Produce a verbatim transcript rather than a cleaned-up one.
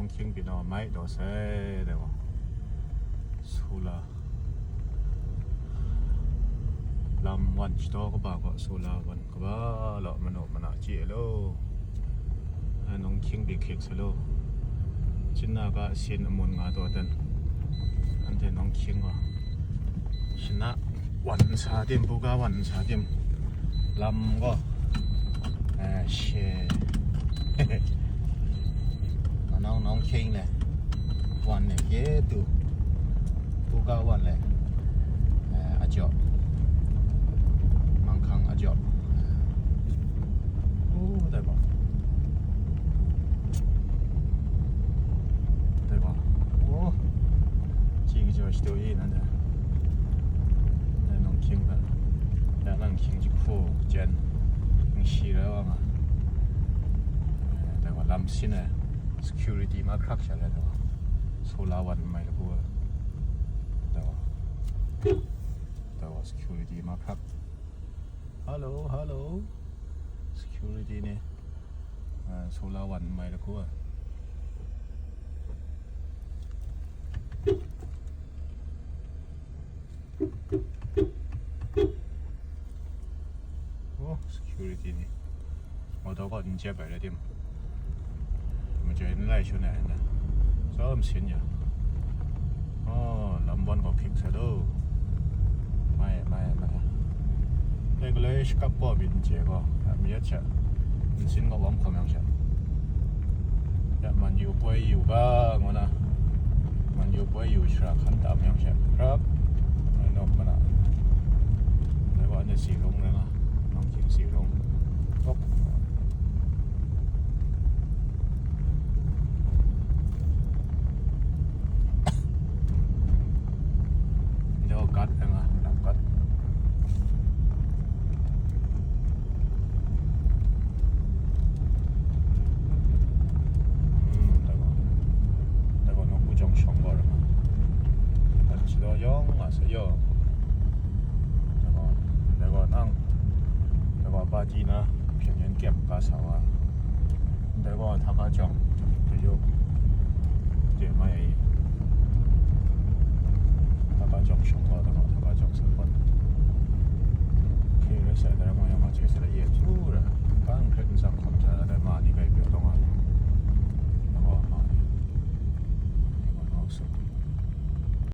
Hkying byin ai wa mai taw sai, dai wa. Solar. Lam wan shadaw kaba gaw solar wan kaba law, manu mana chye ai law. Ai, nawng hkying byin hkying sai law. Chyin na ga sin amun nga taw dan. Anhte nawng hkying wa. Shana wan nsa tim, buga wan nsa tim. Lam gaw. Eh, she. Manau nawng hkying le. Wan le, ye tu. Buga wan le. Eh, ajaw. Manghkang ajaw. Oh, dai ba. Dai ba. Oh. Ching jo shi do yi nan da. Dai nong king da. Ya nang king ji ko jen. Nang shi ra wa nga. Eh, dai ba lam sin ai. Security ma krak sha le dai ba. Solar wan mai le ko. Dai ba. Dai ba security ma krak. Hello, hello. Security ni. Ah, solar wan mai la ko. Oh, security ni. Auto ko n jep ai la dim. Majoi n lai shun ai na. Zawm sin ya. Oh, lam bawn gaw hkying sa do. Mai, mai, mai. Dai galoi shakap gaw myit n chye gaw, ya mi yat sha. Nsin gaw wam hkawm yang sha. Ya man yu poi yu ga, ngu na. Man yu poi yu shara hkan tam yang sha. Rap. Mai nok mana. Dai wa ne si rung rai nga. Nang hkying si rung. Kop. Daw kat ai nga, lam kat. Hmm, daw. Daw, nawku jawng shawng gaw rai nga. Kat shi daw yawng nga sa yaw. Daw, daw nang. Daw, party na, hpyen yan kyem ka sa wa. Ndai gaw hta ka jawng, hpe yu, de mai ai. Hta ka jawng shawng gaw, hta ka, hta ka